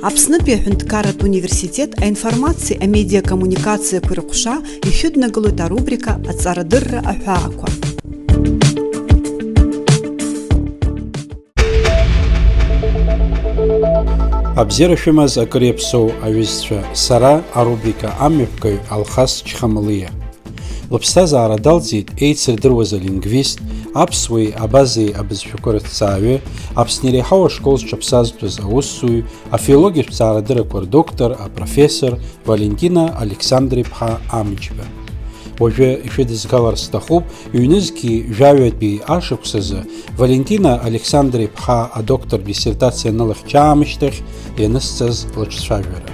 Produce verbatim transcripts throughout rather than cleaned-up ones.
Аԥснытәи аҳәынҭқарратә университет аинформациеи амедиакоммуникациақәеи рҟәша ишәыднагалоит арубрика Аҵарадырра аҳәаақәа. Абзиара шәымаз акыр иаԥсоу аҩызцәа, сара арубрика амҩаԥгаҩ Алхас Чхамалиа. Лыԥсҭазаара далҵит еицырдыруаз алингвист, аԥсуеи абазеи абызшәақәа рыҭҵааҩы, Аԥсны иреиҳау ашкол зҽаԥсазтәыз аусзуҩ, афилологиатә ҭҵаарадыррақәа рдоктор, апрофессор Валентина Александр-иԥҳа Амҷба. Уажәы ишәыдызгалар сҭахуп, ҩнызқьи жәаҩатәи ашықәсазы Валентина Александр-иԥҳа адоктор диссертациа анылыхьча аамышьҭахь ианысҵаз лыҿцәажәара.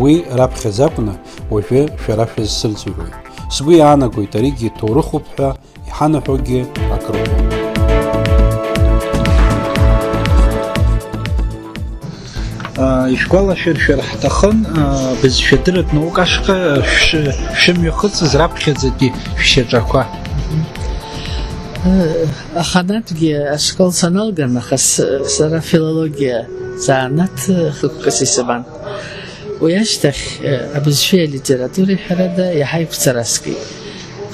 Уи раԥхьаӡа акәны уажәы шәара шәызсырӡырҩуеит. Сгәы иаанагоит, аригьы ҭоурыхуп ҳәа иҳанаҳәогьы акрыҟоуп. Ишәгәалашәыршәар ҳҭахын, бызшәадырратә наукашҟа шәшы-, шәшымҩахыҵыз раԥхьаӡатәи шәшьаҿақәа. Аханатәгьы ашкол саналга нахыс, сара филологиа занааҭ хықәкыс исыман. Уи ашьҭахь, абызшәеи алитературеи ҳәарада иаҳа игәцараскит.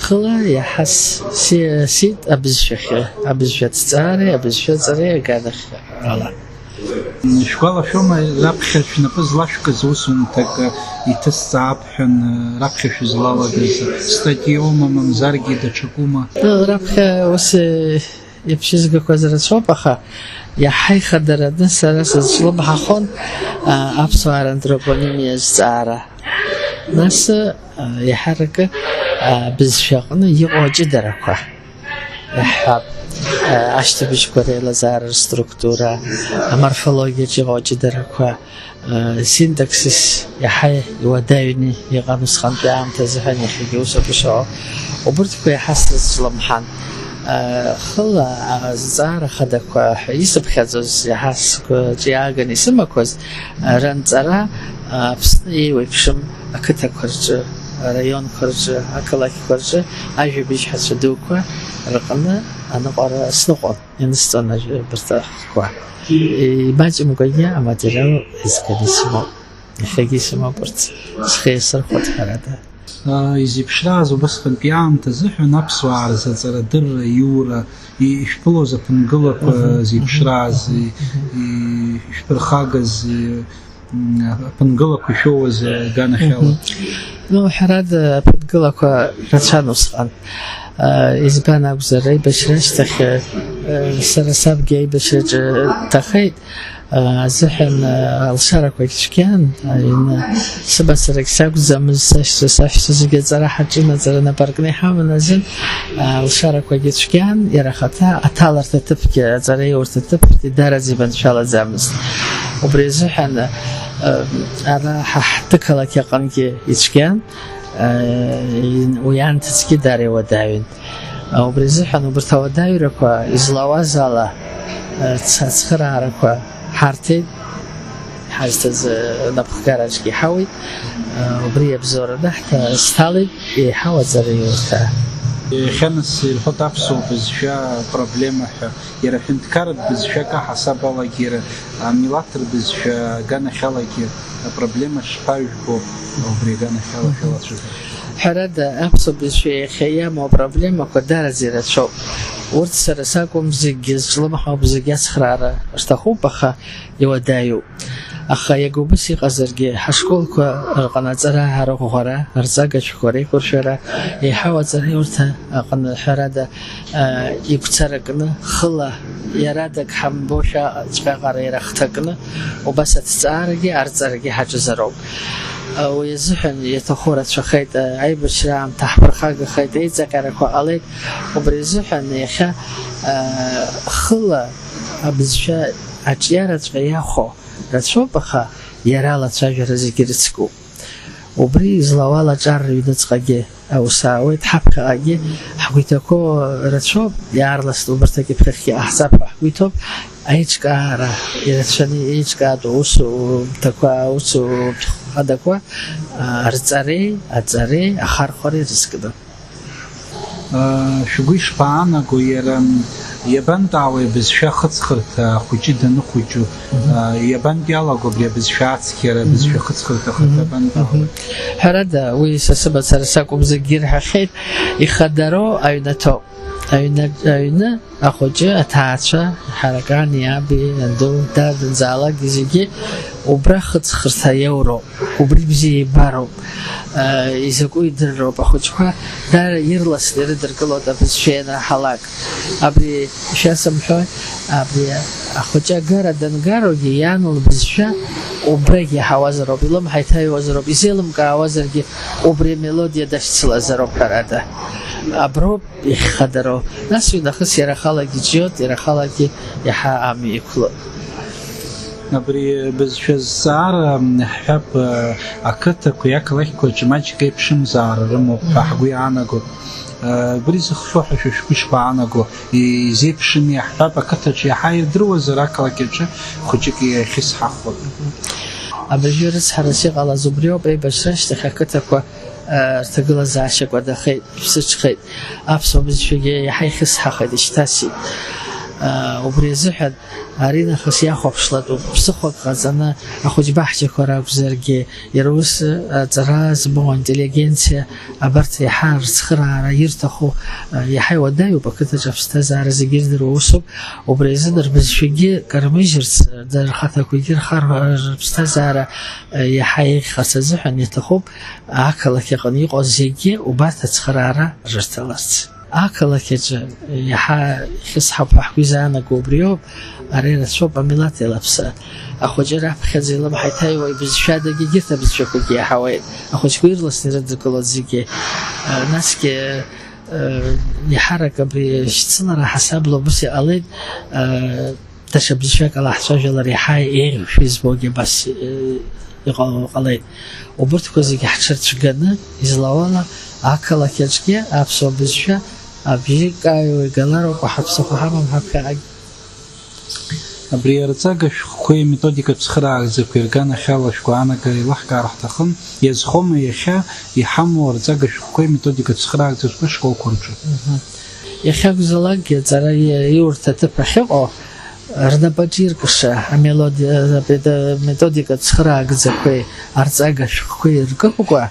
Хыла иаҳа с-, си-, сит абызшәахьы, абызшәа ҭҵаареи абызшәа ҵареи аганахь ала. Шәгәалашәома, раԥхьа шәнапы злашәкыз усумҭак иҭысҵаап ҳәа, раԥхьа шәызлалагаз статиоума, мамзаргьы даҽакума? Раԥхьа ус, иаԥшьызгақәаз рацәоуп, аха иаҳа ихадараны сара сызҿлымҳахон, а, аԥсуаа рантропонимиа азҵаара. Нас, а, иаҳаракы, а, бызшәаҟны иҟоу аҷыдарақәа иаҳҳәап, а, ашьҭыбжьқәа реилазаара рструктура, аморфологиаҿ иҟоу аҷыдарақәа, синтаксис иаҳа иуадаҩны иҟан усҟантәи аамҭазы ҳәа, иахьагьы ус акәу шыҟоу. Убырҭқәа иаҳа срыцәлымҳан. Хыла азҵаара хадақәа ҳәа исыԥхьаӡоз, иаҳа сгәаҿы иааганы исымақәаз, ранҵара Аԥсны еиуеиԥшым ақыҭақәа рҿы, араионқәа рҿы, ақалақьқәа рҿы ажәабжьҳәацәа дуқәа рҟны аныҟәара сныҟәон. Ианысҵон абарҭ ахқәа. Имаҷымкәагьы аматериал еизганы исымоуп. Иахьагьы исымоуп урҭ. Схы иасырхәоит, ҳәарада. Изеиԥшрааз убасҟантәи аамҭа азыҳәан аԥсуаа рзы аҵарадырра, аиура, и-, ишәԥылоз аԥынгылақәа, мгм, зеиԥшрааз, мгм, и-, и-, ишәԥырхагаз, и-, М, аԥынгылақәа ишәоуаз, э, аганахьала? Мгм. Ну, ҳәарада, аԥынгылақәа рацәан усҟан. Э, избан акәзар, аибашьра ашьҭахь, э, э, сара сабгьы аибашьраҿы дҭахеит, э, азыҳәан, э, алшарақәагь цәгьан, аҩны сымацарагь сакәӡамыз, сашьцәа, сашьцәа зегьы аҵара ҳаҿын, аҵара нап аркны иҳаман азын, э, алшарақәагьы цәгьан, иара ахаҭа аҭаларҭа ҭыԥгьы, аҵараиурҭа ҭыԥгьы дараӡа иманшәалаӡамызт. Убри азыҳәан, э, ара ҳа ҳҭыхалақь аҟынгьы ицәгьан, э, уи анҭыҵгьы дара иуадаҩын. Убри азыҳәан убарҭ ауадаҩрақәа излауаз ала, э, ц-, ацхыраарақәа ҳарҭеит, ҳазҭаз, э, напхгараҿгьы иҳауеит. Э, убри иабзоураны ҳҭа-, сҭалеит еиҳау аҵараиурҭа. Иахьа нас ирҳәоит аԥсуа бызшәа проблема ҳәа. Иара аҳәынҭқарратә бызшәак аҳасабалагьы, иара амилаҭ рбызшәа аганахьалагьы апроблема шԥажәбо, убри аганахьала шәалацәажәо? Ҳәарада, аԥсуа бызшәа иахьа иамоу апроблемақәа дараӡа ирацәоуп. Урҭ сара сакәым, зегьы зҿлымҳауп, зегьы ацхраара рҭахуп, аха иуадаҩуп. Аха иага убас иҟазаргьы, ҳашколқәа рҟны аҵара арӷәӷәара, арҵагашәақәа реиқәыршәара, еиҳау аҵараиурҭа аҟны, ҳәарада, игәцаракны, хыла иарадаг ҳамбошәаҵәҟьаҟара ирахҭакны, убас аҭҵаарагьы арҵарагьы ҳаҿызароуп. Уи азыҳәан иаҭаху рацәахеит, аибашьра аамҭа ҳԥырхагахеит, еиҵаҟьарақәа ҟалеит. Убри азыҳәан иахьа, хыла абызшәа аҿиараҵәҟьа иахәо рацәоуп, аха иара алацәажәара зегьы рыцкуп. Убри излауала аҿар рыҩныҵҟагьы аус аауеит, ҳаԥхьаҟагьы ҳгәы иҭақәоу рацәоуп, иаарласны убарҭ акьыԥхьахьгьы иҟаҳҵап ҳәа ҳгәы иҭоуп, аиҿкаара ирацәаны еиҿкаатәу аусумҭақәа, аусумҭа хадақәа, а, рҵареи, аҵареи ахархәареи рызкны. Шәгәы ишԥаанаго, иара иабантәаауеи абызшәа ахыҵхырҭа ахәыҷы даныхәыҷу? Иабантә иалаго абри абызшәа ацқьара, абызшәа ахыҵхырҭа ахырҭа абантәаауеи? Ҳәарада, уи са сымацара сакәым, зегьгьы ирҳәахьеит, ихадароу аҩнаҭоуп. Аҩны, аҩны ахәыҷы, аҭаацәа, Ҳаракани, аби, аду, дарбанзаалакгьы зегьы убра хыҵхырҭа иоуроуп, убри бзиа ибароуп, изакәу идырроуп, ахәыҷқәа даара ирласны ирыдыркылоит абызшәа ианаҳалак. Абри шәасымҳәои, абри ахәыҷы агара дангароугьы иан лбызшәа убрагь иаҳауазароуп, илымҳа иҭаҩуазароуп, изеилымкаауазаргьы убри амелодиа дашьцылазароуп, ҳәарада. Аброуп ихадароу. Нас уи нахыс иара ахалагьы ҿиоит, иара ахалагьы иаҳа амҩа иқәлоит. Абри бызшәа зҵаара, ҳҳәап, ақыҭақәеи ақалақьқәеи аҿы маҷк еиԥшымзаара рымоуп ҳәа ҳгәы иаанаго. Убри зыхшо ҳәа шәа шәгәы ишԥаанаго? Изеиԥшыми, ҳҳәап, ақыҭаҿы иаҳа ирдыруазар, ақалақь аҿы хәыҷык иахьысҳахуа. Абыржәы рыцҳарас иҟалаз убриоуп, еибашьра ашьҭахь ақыҭақәа, рҭагылазаашьа кәадахеит, иԥсыҽхеит. Аԥсуа бызшәагьы иаҳа ихьысҳахеит, ишьҭасит. Убри азыҳәан аринахыс иахәаԥшлатәуп, ԥсыхәак ҟаҵаны ахәыҷбаҳчақәа ракәзаргьы, иара ус аҵара змоу аинтеллигенциа, абарҭ иаҳа рцхыраара ирҭаху, иаҳа иуадаҩуп, ақыҭаҿы аԥсҭазаара зегьы ирдыруа усуп, убри азын рбызшәагьы кармыжьырц, рхаҭақәагьы рхар-, рыԥсҭазаара иаҳа еиӷьхарц азыҳәан иаҭахуп, ақалақь аҟны иҟоу зегьы убарҭ ацхыраара рырҭаларц. Ақалақь аҿы иаҳа ихьысҳауп ҳәа ҳгәы изаанаго убриоуп, ара ирацәоуп амилаҭ еилаԥса. Ахәыҷы раԥхьаӡа илымҳа иҭаҩуа ибызшәадагьы егьырҭ абызшәақәагьы иаҳауеит. Ахәыҷқәа ирласны ирыдыркылоит зегьы. Насгьы, еиҳарак абри шьцылара ҳасабла убыс иҟалеит. Даҽа бызшәак ала ҳцәажәалар иаҳа еиӷьушәа избогьы абас, э, иҟало ҟалеит. Убырҭқәа зегьы ҳҽырцәганы, излауала, ақалақь аҿгьы аԥсуа бызшәа абжьы каиуа игалароуп, ҳаԥсахәы ҳамам ҳаԥхьаҟагь. Абри арҵага шәҟәқәеи аметодикатә цхыраагӡақәеи рганахьала шәгәаанагара еилаҳкаар ҳҭахын, иазхома иахьа иҳамоу арҵага шәҟәқәеи аметодикатә цхыраагӡақәеи ашколқәа рҿы? Мгм. Иахьакәзалакгьы аҵара иа-, иурҭ аҭыԥ ахьыҟоу, рнапаҿы иркыша амелоди-, аметодика цхыраагӡақәеи арҵага шәҟәқәеи ркымкәа,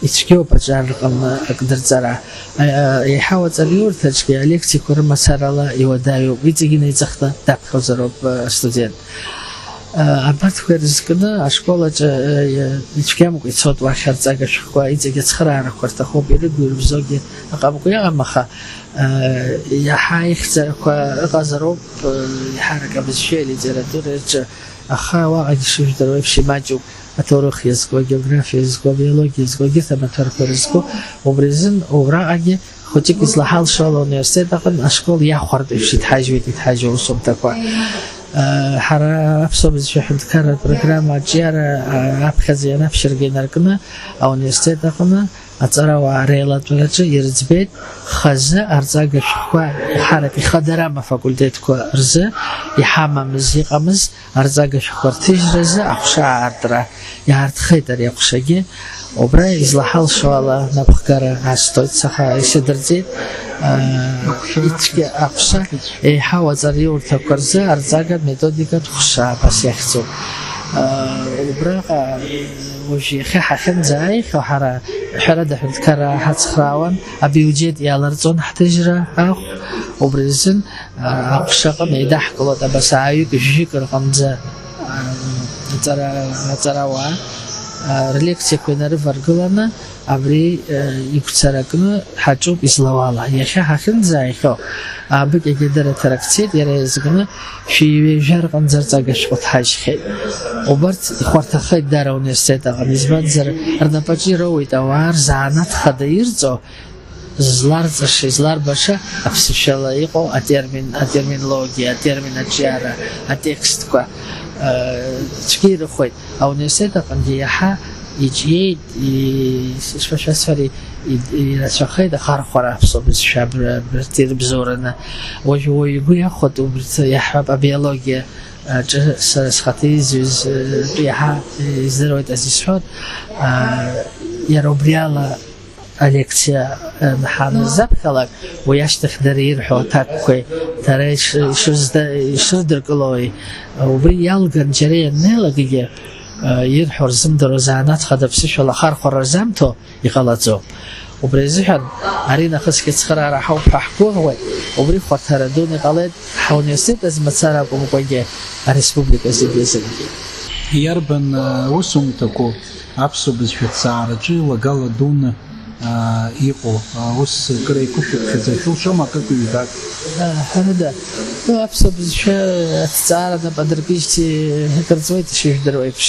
ицәгьоуп аҿар рҟны акдырҵара. А, еиҳау аҵараиурҭаҿгьы алекциақәа рымацарала иуадаҩуп, иҵегь инаиҵыхны даԥхьозароуп, а, астудент. А, абарҭқәа ирызкны ашкол аҿы, а, ицәгьамкәа ицоит уахь арҵага шәҟәқәа, иҵегь ацхыраарақәа рҭахуп, ирыгу-ирыбзоугьы ыҟамкәа иҟам, аха, Иаҳа ихьӡарақәа ыҟазароуп, еиҳарак абызшәеи алитературеи рҿы, аха уаҟагьы ишыжәдыруа еиԥш имаҷуп, аҭоурых иазку, агеографиа иазку, абиологиа иазку, егьырҭ амаҭәарқәа рызку, убри азын убраҟагьы хәыҷык излаҳалшо ала ауниверситет аҟны ашкол иахәартә еиԥш иҭҳажьуеит, иҭҳажьу аусумҭақәа. Ҳара аԥсуа бызшәа аҳәынҭқарратә программа аҿиара аԥхьаӡа ианаԥшьырга инаркны ауниверситет аҟны Аҵарауаа реилатәараҿы ирыӡбеит хазы арҵага шәҟәқәа еиҳарак ихадарам афакультетқәа рзы иҳамамыз, иҟамыз арҵага шәҟәқәа рҭыжьразы аҟәша аартра. Иаартхеит ари аҟәшагьы. Убра излаҳалшо ала напхгара асҭоит, саха исыдырҵеит. Ицәгьа аҟәша еиҳау аҵараиурҭақәа рзы арҵага методикатә ҟәша абас иахьӡуп. Убраҟа Уажә иахьа ҳахьынӡааихьоу ҳара, ҳәарада, аҳәынҭқарра ҳацхраауан, абиуџьет иаларҵон ҳҭыжьра ахә, убри азын, а, аҟәша аҟны еидаҳкылоит абас ааҩык, жәҩык рҟынӡа, а, аҵара, аҵарауаа, а, рлекциақәа инарываргыланы, абри, а, игәцаракны ҳаҿуп излауала. Иахьа ҳахьынӡааихьоу, Аабыкьагьы дара ҭарак цеит, иара иазкны шәи-ҩажәа рҟынӡа рҵага шәҟәы ҭҳажьхьеит. Убарҭ ихәарҭахеит дара ауниверситет аҟны, избанзар, рнапаҿы ироуеит ауаа рзанааҭ хада ирҵо, зларҵаша, изларбаша аԥсышәала иҟоу атермин, атерминологиа, атермин аҿиара, атекстқәа, э, цәгьа ирыхәеит. Ауниверситет аҟынгьы иаҳа иҿиеит, и-, ишԥашәасҳәари, и-, ирацәахеит ахархәара аԥсуа бызшәа абра-, абарҭ ирыбзоураны. Уажә уаҩ игәы иахәоит, убарҭ иаҳҳәап, абиологиа аҿы сара схаҭа изҩыз, э, тәы иаҳа, э, издыруеит азы исҳәоит. А, иара убри ала Алекциа, э, ҳанырзаԥхьалак, уи ашьҭахь дара ирҳәо аҭакқәеи, дара иш-, ишырзда-, ишырдыркылои, э, убри иалган џьара ианнеилакгьы, э, ирҳәо рзымдыруа, занааҭ хада ԥсышәала ахархәара рзамҭо иҟалаӡом. Убри азыҳәан, ари нахысгьы ацхыраара ҳауп ҳәа ҳгәыӷуеит, убри хәарҭара дуны иҟалеит ҳауниверситет азы мацара акәымкәагьы, ареспублика зегьы азынгьы. Иарбан, э, усумҭақәоу аԥсуа бызшәа аҭҵаараҿы лагала дуны аа, иҟоу, аа, ус акыр еиқәышәыԥхьаӡа шәылшома акык-ҩбак? Ҳәарада, ну, аԥсуа бызшәа аҭҵаара нап адыркижьҭеи акыр ҵуеит, ишыжәдыруа еиԥш.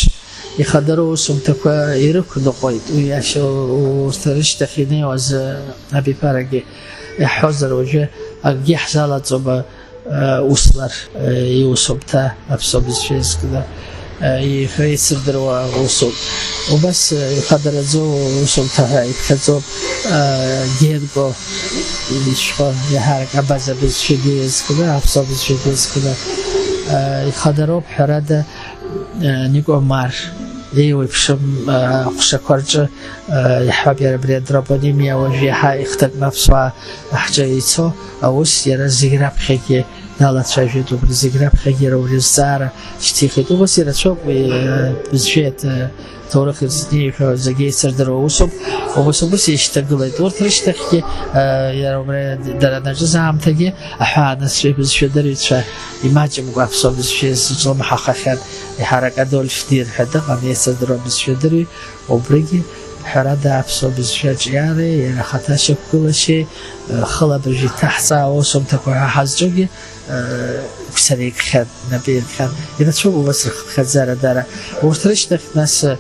Ихадароу усумҭақәа ирықәныҟәеит, уи иашьа урҭ рышьҭахь инеиуаз, а, абиԥарагьы иаҳҳәозар, уажәы акгьы ҳзалаҵома, Услар иусумҭа аԥсуа бызшәа иазкны еиҳәо еицырдыруа усуп. Убас ихадараӡоу усумҭа ҳәа иԥхьаӡоуп Генко ишәҟәы, иаҳарак абаза бызшәагьы иазкны, аԥсуа бызшәагьы иазкны ихадароуп, ҳәарада, Никәа Омар еиуеиԥшым аҟәшақәа рҿы иаҳҳәап, иара абри антропонимиа уажә иаҳа ихҭакны аԥсуаа ҳҿы ицо аус иара зегь раԥхьагьы далацәажәеит, убри зегь раԥхьагьы иара убри азҵаара шьҭихит. Убас ирацәоуп уи, э, бызшәеи аҭ-, ҭоурых ирзыниеи ҳәа зегьы еицырдыруа усуп. Убас, убас еишьҭагылеит. Урҭ рышьҭахьгьы, э, иара убри дара анаҿыз аамҭагьы аҳәаанырцәтәи бызшәадырҩцәа имаҷымкәа аԥсуа бызшәа изҿлымҳахахьан, еиҳарак Адольф Дир ҳәа дыҟан, еицырдыруа бызшәадырҩ. Убригьы, ҳәарада, аԥсуа бызшәа аҿиареи иара ахаҭа ашьақәгылашьеи, э, хыла абыржәы иҭаҳҵаауа аусумҭақәа ҳәа ҳазҿугьы, э, ықәцара икхьан, инапы иркхьан. Ирацәоуп убас рхыԥхьаӡара дара. Урҭ рышьҭахь, нас, э,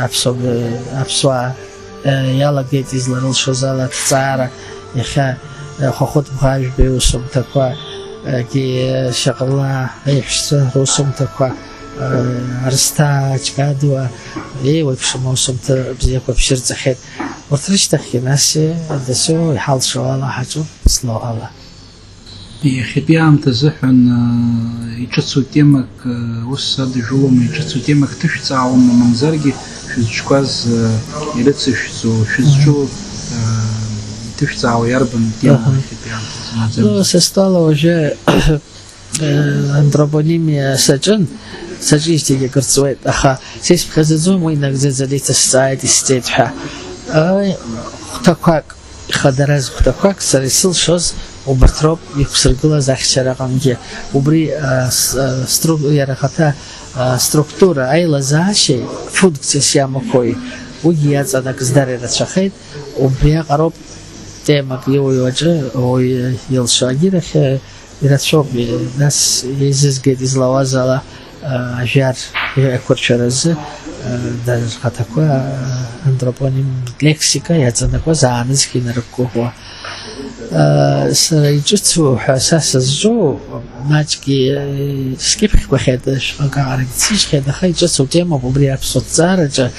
аԥсуа, э, аԥсуаа, э, иалагеит изларылшоз ала аҭҵаара. Иахьа, э, Хәахәыт Бӷажәба иусумҭақәа, э, ки-, Шьаҟрла аиҳәшьцәа русумҭақәа, Арсҭаа Ҷкадуа еиуеиԥшым аусумҭа бзиақәа ԥшьырҵахьеит. Урҭ рышьҭахьгьы нас дасу иҳалшо ала ҳаҿуп, слоу ала. Иахьатәи аамҭа азыҳәан, а, иҿыцу темак, а, ус адыжәуама, иҿыцу темак ҭышәҵаауама, мамзаргьы шәызҿқәаз, а, ирыцышәҵо, шәызҿу, а, иҭышәҵаауа иарбан темоу Аҳа. Иахьатәи аамҭазы, маӡамкәа? Ну, са стәала уажәы Э, антропонимиа саҿын, саҿижьҭеигьы акыр ҵуеит, аха са исԥхьаӡаӡом уи нагӡаӡаны иҭысҵааит, исҵеит ҳәа. Аи, хәҭақәак, ихадараз хәҭақәак, сара исылшоз убарҭ роуп иқәсыргылаз ахьчара аҟынгьы. Убри, а, с-, а, стру-, иара ахаҭа, а, структура, аилазаашьеи функциас иамақәои, уигьы иаҵанакыз дара ирацәахеит. Убриаҟароуп темак иуаҩу аҿы ауаҩы илшо. Агьырахь, Ирацәоуп, нас еизызгеит излауаз ала, а, ажәар еиқәыршәаразы, а, дара рхаҭақәа, а, антропоним лексика иаҵанакуаз аанызқь инарықәгәыӷуа. А, сара иҿыцу ҳәа са сызҿу маҷгьы, э, скьыԥхьқәахьеит, шәҟәык аҟарагьы дсыжьхьеит, аха иҿыцу темоуп убри аԥсуа ҭҵаараҿы,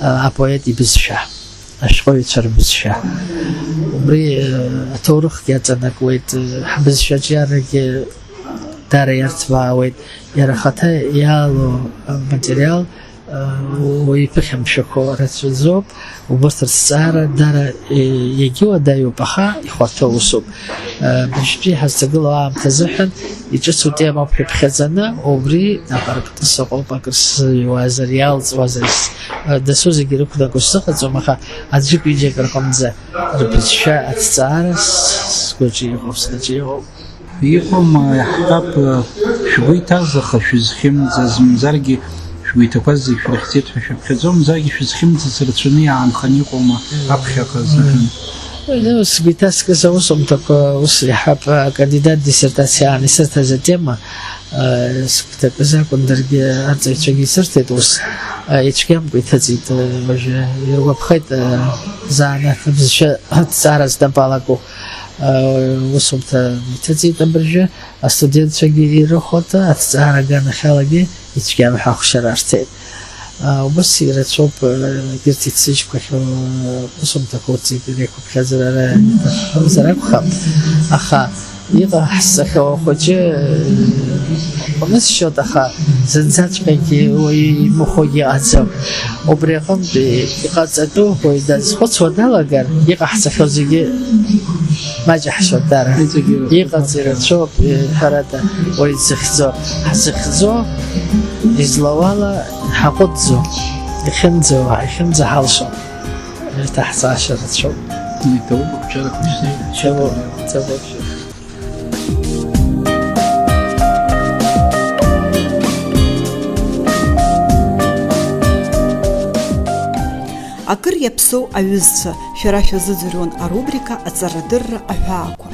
а, апоет ибызшәа. Ашәҟәыҩҩцәа рбызшәа. Убри, э, аҭоурыхгьы аҵанакуеит, э, ҳбызшәаҿиарагьы даара иарҭбаауеит. Иара ахаҭа иаало аматериал, э, уаҩы иԥыхьамшәақәо рацәаӡоуп. Убырҭ рҭҵаара даара, э, иагьуадаҩуп, аха ихәарҭоу усуп. Э, быжьтәи ҳазҭагылоу аамҭа азыҳәан иҿыцу темоуп ҳәа иԥхьаӡаны, убри нап арктәыс ыҟоуп, акыр сзыҩуазар, иалҵуазар, с-, дасу зегьы ирықәнаго сзыҟаҵом, аха аӡәык-ҩыџьак рҟынӡа рбызшәа аҭҵаара с-, сгәаҿы иҟоуп, схаҿы иҟоуп. Иҟоума, иаҳҳәап, шәгәы иҭаз, аха шәызхьымӡаз, мамзаргьы шәгәы иҭақәаз зегь шәрыхьӡеит ҳәа шәаԥхьаӡом, мамзаргьы шәызхьымӡаз рацәаны иаанханы иҟоума аԥхьаҟа азыҳәан? Уи, ну, сгәы иҭаскыз аусумҭақәа, ус иаҳҳәап, акандидат диссертациа аан исырҭаз атема, э, сгәҭакыз акәын, даргьы арҵаҩцәагьы исырҭеит ус, э, ицәгьамкәа иҭыҵит, э, уажәы иргәаԥхеит, э, заанаҵ абызшәа аҭҵаара знапы алаку, э, усумҭа иҭыҵит абыржәы, астудентцәагьы ирыхәоит, аҭҵаара аганахьалагьы ицәгьам ҳәа ахәшьара арҭеит. А, убас ирацәоуп, э, егьырҭ иццыжьқәахьоу, э, усумҭақәа урҭ зегьы реиқәыԥхьаӡара ара иҭахымзар акәхап, аха, Иҟаҳҵахьоу ахәыҷы ҟәнысшьоит, аха зынӡаҵәҟьагьы уаҩы имыхәогьы ыҟаӡам. Убри аҟынтәи иҟаҵатәу уаҩ дазхәыцуа далагар, иҟаҳҵахьоу зегьы маҷаҳшьоит дара. Иҵегьы ирацәоуп. Иҟац ирацәоуп, ҳәарада, уаҩ дзыхьӡо. Ҳзыхьӡо, излауала ҳаҟәыҵӡом, ихьымӡауа, ихьымӡаҳалшо. Ирҭаҳҵаша рацәоуп. Иҭабуп ақәҿиарақәа ишьҭеи. Иҭабуп, иҭабуп. Акыр иаԥсоу аҩызцәа, шәара шәазыӡырҩуан арубрика Аҵарадырра аҳәаақәа.